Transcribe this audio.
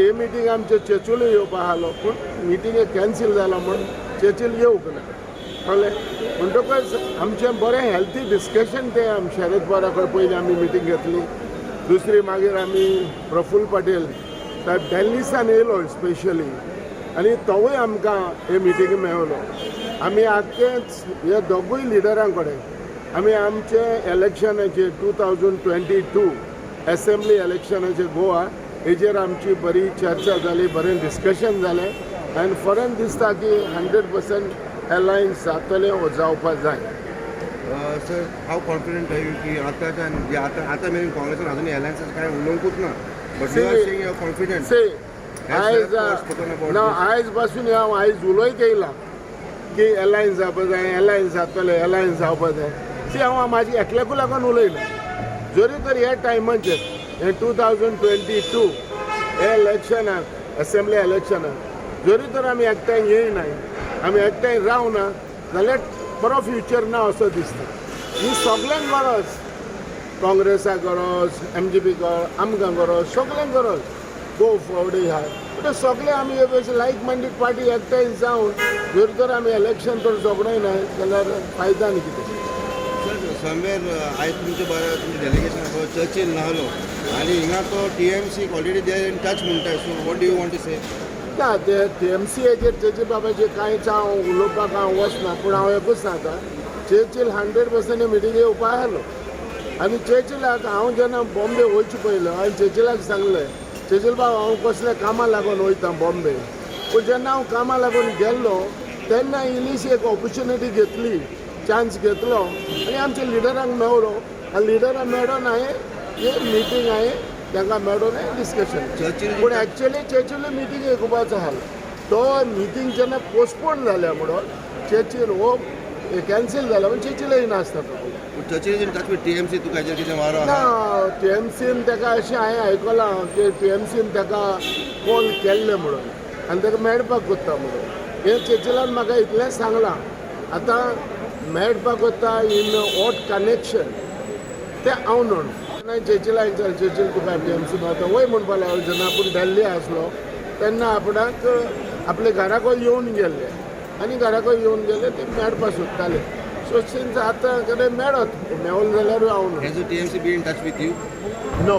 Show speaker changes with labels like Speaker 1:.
Speaker 1: हे मिटींग आमचे चर्चिलूय येवपा आसलो, पूण मिटींग कॅन्सील जाला म्हूण चर्चिल येवंक ना, कळ्ळें. म्हणटकच आमचें बरें हेल्थी डिस्कशन तें आम शरद पवारा कडेन पयलीं आमी मिटींग घेतली. दुसरी मागीर आमी प्रफुल्ल पटेल साहेब दिल्लीसान येयलो स्पेशली आनी तोवूय आमकां हे मिटींगे मेळलो. आमी आख्खेच हे दोगूय लिडरां कडेन आमी आमचे इलेक्शनाचे 2022 एसेंब्ली इलेक्शनाचे गोवा हेजेर आमची बरी चर्चा जाली, बरें डिस्कशन जालें आनी फरक दिसता की 100% अलायन्स जातलें वो जावपा जाय.
Speaker 2: Sir, how confident are you की आतांच्यान जे आतां आतां मेरेन काँग्रेसान अजून एलायन्साचें कांय उलोवंकूच ना, but you are saying you are confident?
Speaker 1: See, आयज ना, आयज पासून हांव आयज उलयत येयलां की एलायन्स जावपा जाय, एलायन्स जातलें, एलायन्स जावपा जाय. सी, हांव म्हाजी एकल्याकू लागून उलयना. जरी तर ह्या टायमाचेर हे 2022 हे इलेक्शनाक, एसेंब्ली इलेक्शनाक जरी तर आमी एकठांय येयनाय, आमी एकठांय रावना जाल्यार बरो फ्युचर ना असो दिसता. ही सगल्यांक गरज, काँग्रेसाक गरज, एमजीपी गरज, आमकां गरज, सगल्यांक गरज. गो फॉवर्ड आहा पूण सगळे आमी एक अशे लायक मायंडेड पार्टी एकठांय जावन जर तर आमी इलेक्शन तर झगडयनाय जाल्यार फायदा न्ही कितें.
Speaker 2: सर, समवेर आयज तुमचे बरें तुमचे डेलिगेशन चर्चील नाहलो आनी हिंगा तो TMC already they are in touch म्हणटा, so what do you want to say?
Speaker 1: ना, ते टीएमसीएचेर चर्चिल बाबाचेर कांयच हांव उलोवपाक हांव वचना, पूण हांव एकूच सांगता, चर्चिल 100% मिटींगे येवपा आसलो. आनी चर्चिलाक हांव जेन्ना बॉम्बे वयचे पयलो हांवें चर्चिलाक सांगलें, चर्चिल बाब, हांव कसल्या कामां लागून वयता बॉम्बे. पूण जेन्ना हांव कामां लागून गेल्लो तेन्ना इल्लीशी एक ऑपॉर्च्युनिटी घेतली, चान्स घेतलो आनी आमच्या लिडरांक मेवलो आनी लिडरांक मेळोन हांवें एक मिटींग हांवें तांकां मेळोन डिस्कशन.
Speaker 2: चर्चिल
Speaker 1: पूण एक्चुअली चर्चिल मिटींग येवपाचो आसलो, तो मिटींग जेन्ना पोस्टपोन जाल्या म्हणून चर्चिल हो कॅन्सील जाला, पूण चर्चिल येयनासता तो.
Speaker 2: Churchill in touch with TMC, तुका हेजेर कितें वारो
Speaker 1: ना.
Speaker 2: आहा?
Speaker 1: टीएमसीन ताका अशें हांवें आयकलां की टीएमसीन ताका कॉल केल्ले म्हणून आनी ताका मेळपाक कोत्ता म्हणून हें चर्चिलान म्हाका इतलेंच सांगलां. आतां मेळपाक वता इन what connection तें हांव न्हू. चर्चिला विचार, चर्चिल, तुका टीएमसी मेळटा वय म्हणपाक लागलो. जेन्ना आपूण दिल्ली आसलो तेन्ना आपणाक आपल्या घराकय येवन गेल्ले आनी घराकय येवन गेले, ते मेळपाक सोदताले. सो सिन्स आतां कडेन मेळत मेवले जाल्यारूय हांव न्हू.
Speaker 2: Has TMC be in touch with you?
Speaker 1: No.